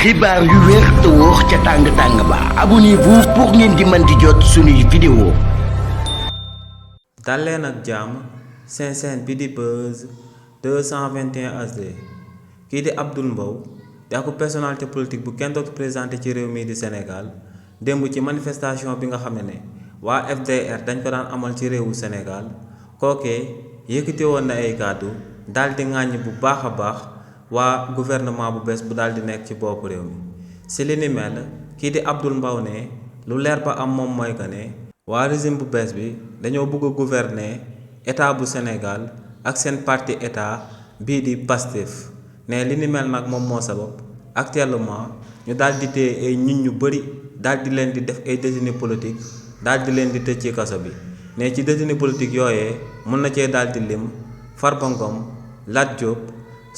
xibaar yu wér te wóor ca tàng ba abonnez-vous pour ngeen di mën di jot suñuy vidéo. dal leen ak jàmm seen chaîne bi di Buzz 221 HD kii di Abdoul Mbow di ak personnalité politique bu kenn dootu présenté ci réew mii di Sénégal démb ci manifestation bi nga xam ne waa FDR dañ ko daan amal ci réewu Sénégal kookee yëkkati woon na ay kàddu daal di ŋàññ bu baax a baax waa gouvernement bu bees bu daal di nekk ci bopp réew mi si li ni mel kii di Abdoul Mbow ne lu leer ba am moom mooy que ne waa régime bu bees bi dañoo bëgg a gouverner état bu Sénégal ak seen parti état bii di Pastef ne li ni mel nag moom moo sabab actuellement ñu daal di téye ay nit ñu bëri daal di leen di def ay détenus politique daal di leen di tëj ci kaso bi ne ci détenus politique yooyee mën na cee daal di lim Farba Ngom Lat Diop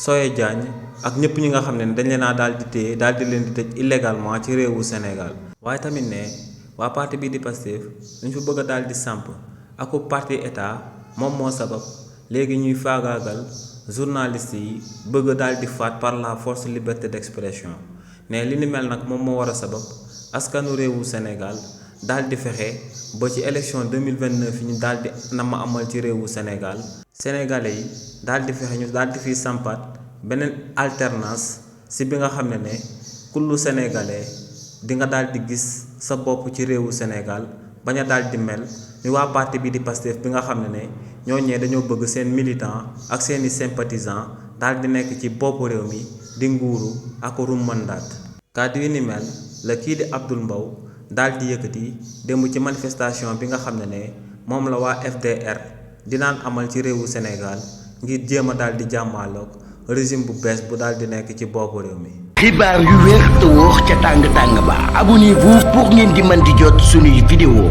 Soye Diagne ak ñëpp ñi nga xam ne dañ leen a daal di téye daal di leen di tëj illégalement ci réewu Sénégal waaye tamit ne waa parti bii di Pastef dañ fa bëgg a daal di samp aku parti état moom moo sabab léegi ñuy faagaagal journaliste yi bëgg a daal di faat par la force liberté d'expression ne li ni mel nag moom moo war a sabab askanu réewu Sénégal daal di fexe ba ci élection 2029 yi ñu daal di nama amal ci réewu Sénégal sénégalais yi daal di fexe ñu daal di fiy sampaat beneen alternance si bi nga xam ne kullu sénégalais di nga daal di gis sa bopp ci réewu Sénégal bañ a daal di mel ni waa parti bi di Pastef bi nga xam ne ñooñee dañoo bëgg seen militant ak seeni sympathisant daal di nekk ci boppu réew mi di nguuru ak rummandaat kàddu yi ni mel la kii di Abdoul Mbow daal di yëkkati démb ci manifestation bi nga xam ne moom la waa FDR di naan amal ci réewu Sénégal ngir jéem a daal di jàmmaaloog régime bu bees bu daal di nekk ci boppu réew mi. xibaar yu wér te wóor ca tàng ba abonnez-vous pour ngeen di mën di jot suñuy vidéo.